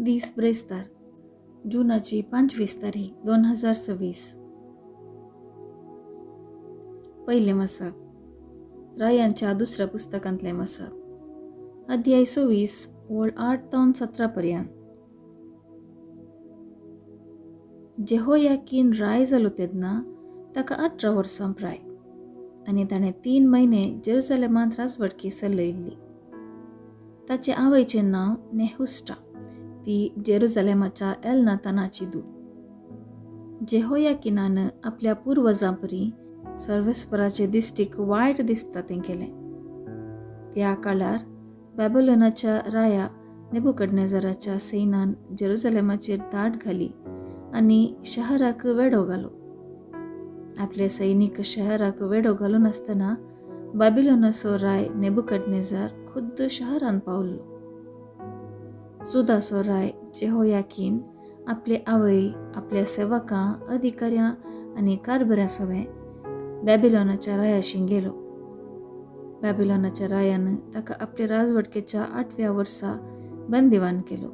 दीस ब्रेस्तार, जुनाची 25 तारीख 2026. पयलें वाचप रायांच्या दुसऱ्या पुस्तकांतलें वाचप, अध्याय 26 ओळ 8 तावन 17 पर्यंत. जेहोयाकीन राय जालो तेन्ना ताका 18 वर्सां प्राय आनी ताणें 3 म्हयने जेरुसलेमांत राजवटकी चलयल्ली. ताचे आवयचें नांव नेहुस्टा, ती जेरुसलेमाच्या एलनातानाची धूव. जेहोयाकिनान आपल्या पुर्वजां परी सर्वेस्पराचे दिश्टीक वायट दिसता तें केलें. त्या काळार बॅबिलोनाच्या राया नेबुकदनेझराच्या सैनान जेरुसलेमाचेर दाट घाली आनी शहराक वेडो घालो. आपले सैनीक शहराक वेडो घालून आसतना बाबिलोनाचो राय नेबुकदनेझर खुद्द शहरान पावलो. जुदाचो राय जेहोयाकीन आपले आवय, आपल्या सेवकां, अधिकाऱ्यां आनी कारभाऱ्यां सवें बॅबिलोनाच्या रायाशी गेलो. बॅबिलोनाच्या रायान ताका आपले राजवटकेच्या 8व्या वर्सा बंदिवान केलो.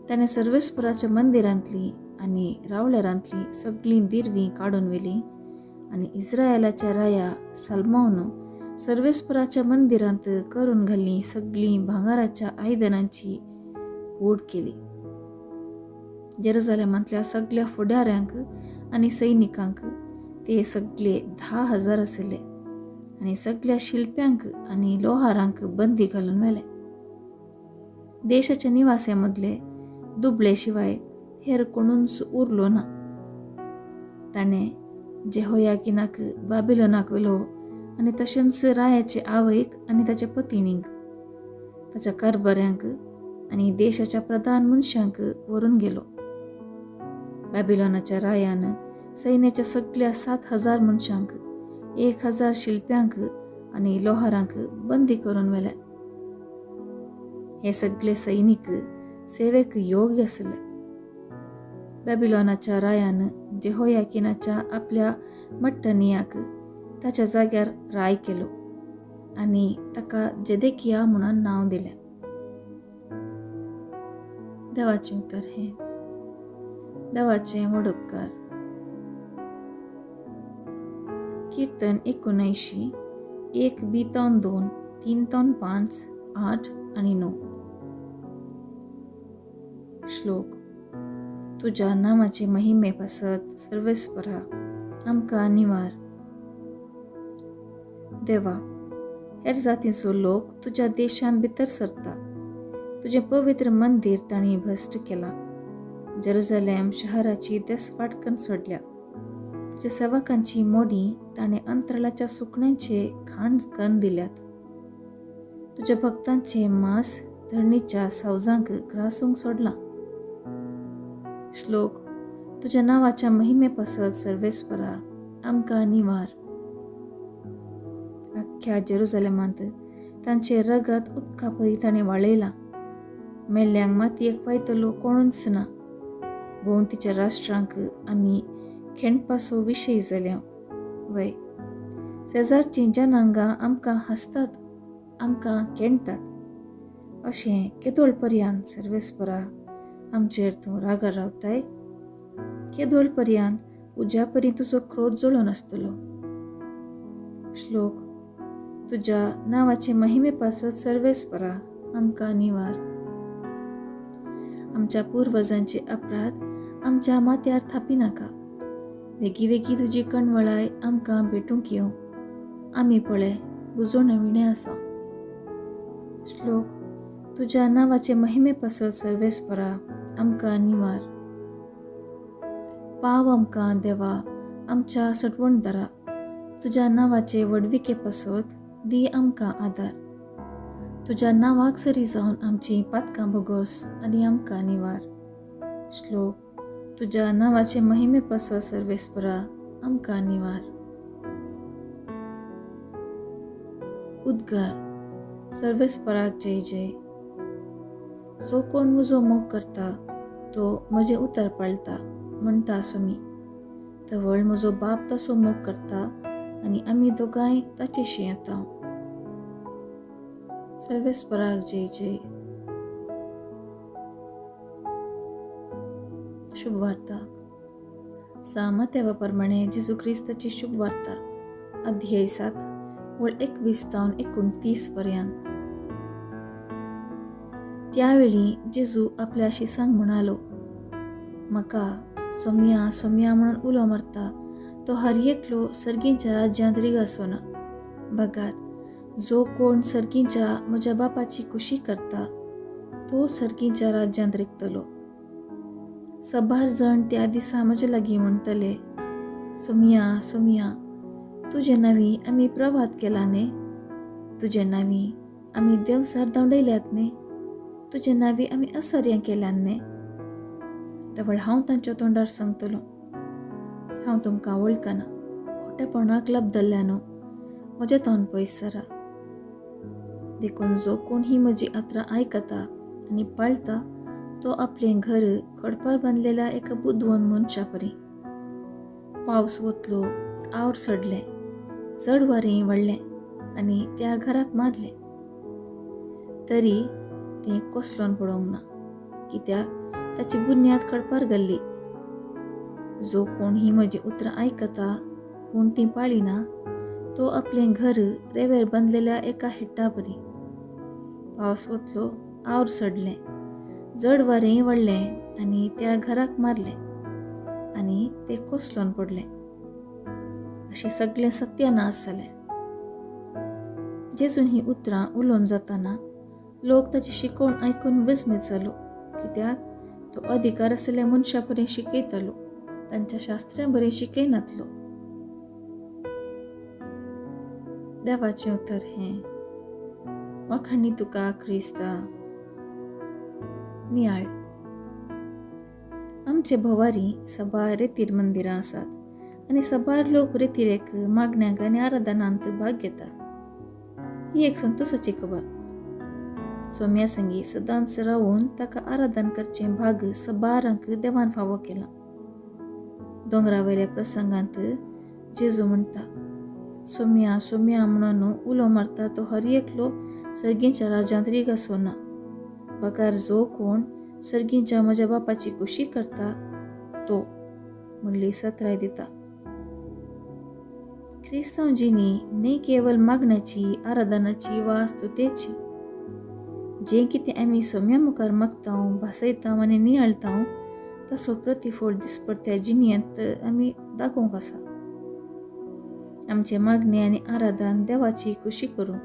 ताणें सर्वेस्पराच्या मंदिरांतली आनी रावळेरांतली सगळीं दिरवीं काडून व्हेलीं आनी इस्रायलाच्या राया सलमावन सर्वेस्पराच्या मंदिरांत करून घाल्लीं सगळीं भांगराच्या आयदनांची ओड केली. जेरुसलेमांतल्या सगळ्या फुडाऱ्यांक आनी सैनिकांक, ते सगळे 10,000 आशिल्ले, आनी सगळ्या शिल्प्यांक आनी लोहारांक बंदी घालून व्हेले. देशाच्या निवास्या मदले दुबळे शिवाय हेर कोणूच उरलो ना. ताणें जेहोयाकिनाक बाबिलोनाक व्हेलो आनी तशेंच रायाचे आवयक आनी ताच्या पतिणींक, ताच्या कारभाऱ्यांक आनी देशाच्या प्रधान मनशांक व्हरून गेलो. बॅबिलोनाच्या रायान सैन्याच्या सगळ्या 7,000 मनशांक, 1,000 शिल्प्यांक आनी लोहारांक बंदी करून व्हेले. हे सगळे सैनीक सेवेक योग्य आसले. बॅबिलोनाच्या रायान जेहोयाकिनाच्या आपल्या मट्टनियाक ताच्या जाग्यार राय केलो आनी ताका जेदेकिया म्हणून नांव दिलें. देवाचें उतर हें. देवाचें व्हड उपकार. कीर्तन 79, 1 बी 2, 3 5, 8 आनी 9. श्लोक. तुज्या नामाचे महिमे पासत सर्वेस्परा आमकां निवार. देवा, हेर जातींचो लोक तुज्या देशांत भितर सरता. तुजें पवित्र मंदीर तांणी भश्ट केलां. जेरुसलेम शहराची देसवाट करून सोडल्या. तुज्या सेवकांची मोडी ताणें अंतराळाच्या सुकण्यांचे खाण करून दिल्यात. तुज्या भक्तांचे मांस धरणीच्या सावजांक ग्रासूंक सोडलां. श्लोक. तुज्या नांवाच्या महिमे पासत सर्वेस्परा आमकां निवार. अख्ख्या जेरुसलेमांत तांचें रगत उदका परी ताणें वाळयलां. मेल्ल्यांक मातयेक पायतलो कोणूच ना. भोंवतीच्या राष्ट्रांक आमी खेणपाचो विशय जाल्या. वय, शेजारचीं जनांगां आमकां हांसतात, आमकां केणटात. अशें केदोळ पर्यंत सर्वेस्परा आमचेर तूं रागार रावताय? केदोळ पर्यंत उज्या परी तुजो क्रोध जळून आसतलो? श्लोक. तुज्या नांवाचे महिमे पासत सर्वेस्परा आमकां निवार. आमच्या पुर्वजांचे अपराध आमच्या माथ्यार थापी नाका. वेगीं वेगीं तुजी कणवळाय आमकां भेटूंक येवं. आमी पळय बुजोवणे विणें आसा. श्लोक. तुज्या नांवाचे महिमे पासत सर्वेस्परा आमकां निवार. पाव आमकां देवा, आमच्या सटवणदारा. तुज्या नांवाचे व्हडविके पासत दी आमकां आदार. तुज्या नांवाक सरी जावन आमचीं पातकां भोगोस आनी आमकां निवार. श्लोक. तुज्या नांवाचे महिमे पासत सर्वेस्परा आमकां निवार. उद्गार. सर्वेस्पराक जय जय. जो कोण म्हजो मोग करता तो म्हजें उतर पाळटा म्हणटा स्वामी. तवळ म्हजो बाप ताचो मोग करता आनी आमी दोगांय ताचेशी येता. सर्वेस्पराक जय जय. शुभवार्ता. सामत्यावा प्रमाणे जेजू क्रिस्ताची शुभवार्ता, अध्याय 7 ओळ 21 तावन 29 पर्यंत. त्यावेळी जेजू आपल्या शिसांक म्हणालो, म्हाका सोमया सोमया म्हणून उलो मारता तो हर एकलो सर्गींच्या राज्यांत रिगासो ना, बगार जो कोण सर्गींच्या म्हज्या बापाची खुशी करता तो सर्गींच्या राज्यांत रिगतलो. सबार जण त्या दिसा म्हजे लागीं म्हणटले, सोमया सोमया, तुजे नांवी आमी प्रभात केला न्ही, तुजे नांवी आमी देवसार धांवडयल्यात न्ही, तुजे नांवी आमी असर्यां केल्यान न्ही. तवळ हांव तांच्या तोंडार सांगतलो, हांव तुमकां वळखना, खोटेपणाक लब्दल्ल्यानो, म्हजें तोंड पयस सरा. देखून जो कोण ही म्हजी आत्रां आयकता आनी पाळता तो आपलें घर खडपार बांदलेल्या एका बुदवंत मनशा परी. पावस वतलो, आवर सडलें, चड वारें वाडलें आनी त्या घराक मारलें, तरी तें कोसलोन पडोवंक ना, कित्याक ताची बुन्याद खडपार घाल्ली. जो कोण ही म्हजी उतरां आयकता पूण तीं पाळिना तो आपलें घर रेवेर बांदलेल्या एका हेट्टा परी. पावस वतलो, आवर सडलें, जड वारें वाडलें आनी त्या घराक मारलें आनी तें कोसलोन पडलें. अशें सगळें सत्यानाश जालें. जेजून ही उतरां उलोवन जाताना लोक ताची शिकवण आयकून विस्मीत जालो, कित्याक तो अधिकार आशिल्ल्या मनशा बरें शिकयतालो, तांच्या शास्त्र्यां बरें शिकयनातलो. देवाचें उतर हें. वाखाणी तुका क्रिस्ता. नियाळ. आमचे भोवारी सबार रेतीर मंदिरां आसात आनी सबार लोक रेतिरेक मागण्यांक आनी आराधनांत भाग घेतात. ही एक संतोसाची खबर. सोम्या संगी सदांच रावून ताका आराधन करचें भाग सबारांक देवान फावो केला. दोंगरावयल्या प्रसंगांत जेजू म्हणटा, सोम्या सोम्या म्हणून उलो मारता तो हर एकलो सर्गींच्या राज्यांत रिगासो ना, बगार जो कोण सर्गींच्या म्हज्या बापाची खुशी करता तो म्हणली सत्राय दिता. क्रिस्तांव जिणी न्ही केवल मागण्याची, आराधनाची वा स्तुतेची. जें कितें आमी सोम्या मुखार मागता, भासयता आनी नियाळता तसो प्रतिफळ दिसपडत्या जिणयेंत आमी दाखोवंक आसा. आमचें मागणें आनी आराधन देवाची खुशी करूंक,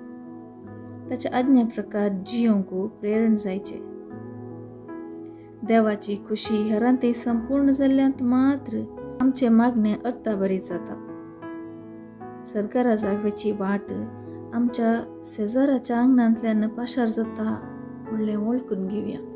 ताच्या आज्ञा प्रकार जियोंक प्रेरण जायचें. देवाची खुशी हेरांत संपूर्ण जाल्ल्यांत मात्र आमचें मागणें अर्थाभरीत जाता. सरकारा जागवेची वाट आमच्या शेजाराच्या आंगणांतल्यान पाशार जाता म्हणलें वळखून घेवया.